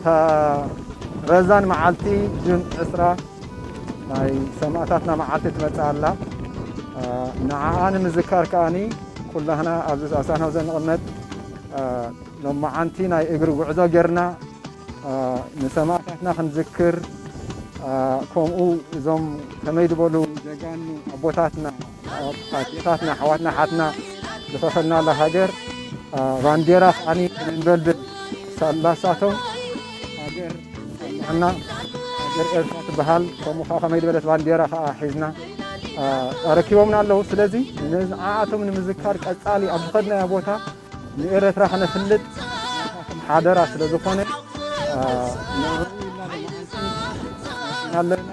እታ ረዛን መዓልቲ ጁን ዕስራ ናይ ሰማእታትና መዓልቲ ትመጽእ ኣላ። እ፣ ንዓኣ ንምዝካር ከኣኒ ኩላህና ኣብዚ ሳንሆዘ ንቕመጥ፣ እ፣ ሎማዓንቲ ናይ እግሪ ጉዕዞ ጌርና፣ እ፣ ንሰማእታትና ክንዝክር፣ እ፣ ከምኡ እዞም ከመይ ዝበሉ ጀጋኑ ኣቦታትና፣ ኣዴታትና፣ ኣሕዋትና፣ ኣሓትና ዝኸፈልናላ ሃገር፣ እ፣ ባንዴራ ከኣኒ ክንንበልብል ሳላሳቶም ሃገር ኣላና፣ ሃገር ኤርትራ ትበሃል። ከምኡ ከኣ ከመይ ዝበለት ባንዴራ ከኣ ሒዝና፣ እ፣ ኣረኪቦምና ኣለዉ። ስለዚ ንዓኣቶም ንምዝካር ቀጻሊ ኣብ ዝኸድናዮ ቦታ ንኤረትራ ከነፍልጥ ሓደራ ስለ ዝኾነ፣ እ፣ ንዕኡ ኢልና ሎማዓንቲ ኣለና።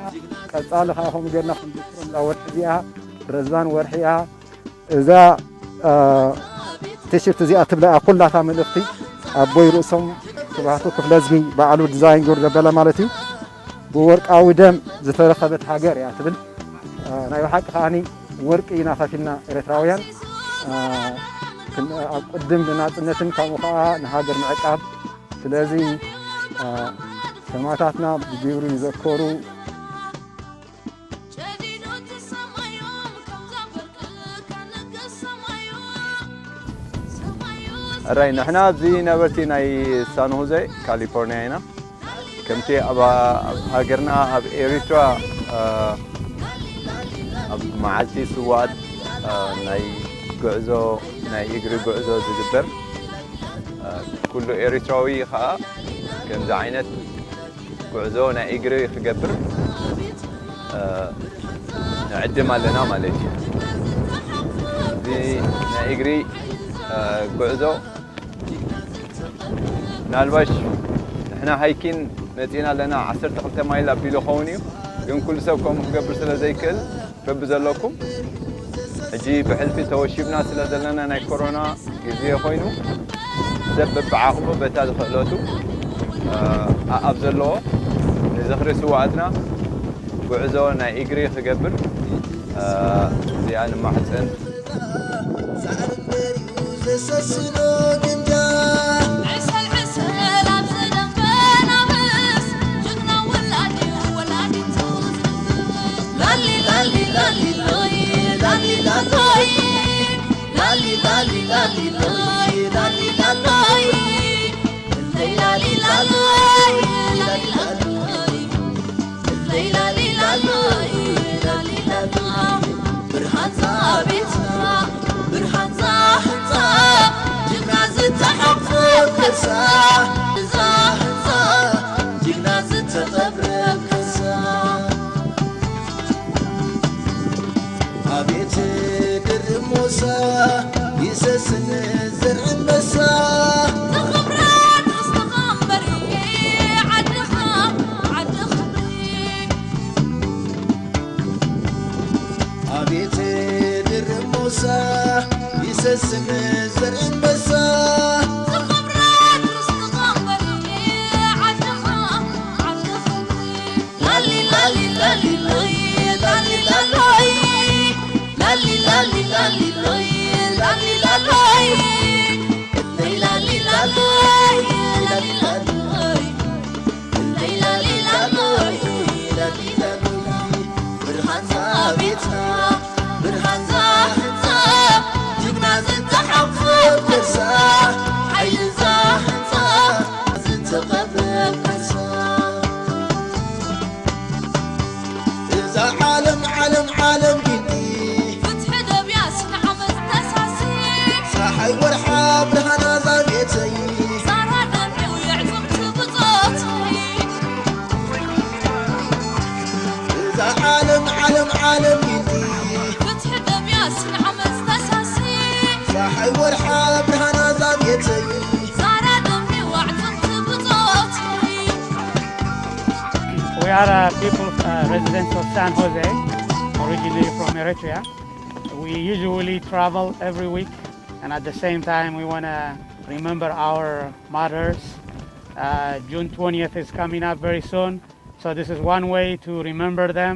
ቀጻሊ ከኣ ከምኡ ጌርና ክንዝክሮም እዛ ወርሒ እዚኣ ረዛን ወርሒ እያ። እዛ፣ እ፣ ቲሽርት እዚኣ ትብላ እያ ኩላታ መልእኽቲ። ኣቦይ ርእሶም ስብሃቱ ክፍለዝጊ ባዕሉ ዲዛይን ገይሩ ዘበላ ማለት እዩ። ብወርቃዊ ደም ዝተረኸበት ሃገር እያ ትብል። እ፣ ናይ ብሓቂ ከኣኒ ወርቂ ኢና ከፊልና ኤርትራውያን፣ እ፣ ክን-፣ ኣብ ቅድም ንናጽነትን ከምኡ ከኣ ንሃገር ምዕቃብ። ስለዚ፣ እ፣ ሰማእታትና ብግብሪ ይዘከሩ። ኣራይ፣ ንሕና ኣብዚ ነበርቲ ናይ ሳን ሆዜ ካሊፎርኒያ ኢና። ከምቲ ኣብ፣ ኣብ ሃገርና፣ ኣብ ኤሪትራ፣ እ፣ ኣብ መዓልቲ ስውኣት፣ እ፣ ናይ ጉዕዞ፣ ናይ እግሪ ጉዕዞ ዝግበር፣ እ፣ ኩሉ ኤሪትራዊ ኸኣ ከምዚ ዓይነት ጉዕዞ ናይ እግሪ ክገብር፣ እ፣ ንዕድም ኣለና ማለት እዩ። እዚ ናይ እግሪ፣ እ፣ ጉዕዞ ምናልባሽ ንሕና ሃይኪን መጺና ኣለና፣ ዓሰርተ ክልተ ማይል ኣቢሉ ኸውን እዩ። ግን ኩሉ ሰብ ከምኡ ክገብር ስለ ዘይክእል፣ በብዘለኩም ሕጂ ብሕልፊ ተወሺብና ስለ ዘለና ናይ ኮሮና ግዜ ኮይኑ፣ ሰብ በብዓቕሙ በታ ዝኽእለቱ፣ እ፣ ኣኣብ ዘለዎ ንዝኽሪ ስውኣትና ጉዕዞ ናይ እግሪ ክገብር፣ እ፣ እዚኣ ንማሕጸን። ሳዕሪ በሪኡ ዘሰስኖ ግምጃ። ዕሰል ዕሰል ኣብ ዝደንበ ናብስ፣ ጅግና ወላዲ ወላዲቱ ዝኽብር። ላሊ ላሊ ላሊ ሎይ፣ ላሊ ላሎይ። ላሊ ላሊ ላሊ ሎይ፣ ላሊ ላሎይ። ለይላሊላሎይ፣ ለይላሊላሎይ፣ ለይላሊላሎይ፣ ለይላሊላሎይ። ብርሃንዛ ቤትዛ፣ ብርሃንዛ ህንፃ፣ ጅግና ዝተሓቑፎ ከርሳ፣ እዛ ህንፃ፣ ጅግና ዝተቐብረ ከርሳ። ኣቤት ድርብ ሞሳ ይሰስን ዘር ኣንበሳ። ተኸብራ ተስተኻንበሪ ዓድኻ ዓዲ ኽብሪ። ኣቤት ድርብ ሞሳ ይሰስን ዘር ኣንበሳ። ተኸብራ ተስተኻንበሪ ዓድኻ ዓዲ ኽብሪ። ላሊ ላሊ ላሊ ሎይ፣ ላሊ ላሎይ። ላሊ ላሊ ላሊ ሎይ፣ ላሊ ላሎይ። ለይ ላሊ ላሎይ፣ ላሊ ላሎይ። ለይ ላሊ ላሎይ፣ ላሊ ላሎይ። ብርሃንዛ ቤትዛ፣ ብርሃንዛ ህንፃ፣ ጅግና ዝተሓቑፎ ከርሳ፣ ሓይልዛ ህንፃ፣ ዝተቐብረ ከርሳ። እዛ ዓለም፣ ዓለም፣ ዓለም ጊንቲ። ፍትሒ ደብያ ስነ ዓመት ተሳሲ። ፀሓይ ወርሓ ብርሃና ዛቤተይ። ዛራ ደሚው የዕፅምቲ ብፆቲ። እዛ ዓለም፣ ዓለም፣ ዓለም ጊንቲ። ፍትሒ ደብያ ስነ ዓመት ተሳሲ። ፀሓይ ወርሓ ብርሃና ዛቤተይ። ዛራ ደሚው የዕፅምቲ ብፆቲ። We are, uh, people, uh, residents of San Jose, originally from Eritrea. We usually travel every week, and at the same time, we want to remember our martyrs. Uh, June twentieth is coming up very soon, so this is one way to remember them.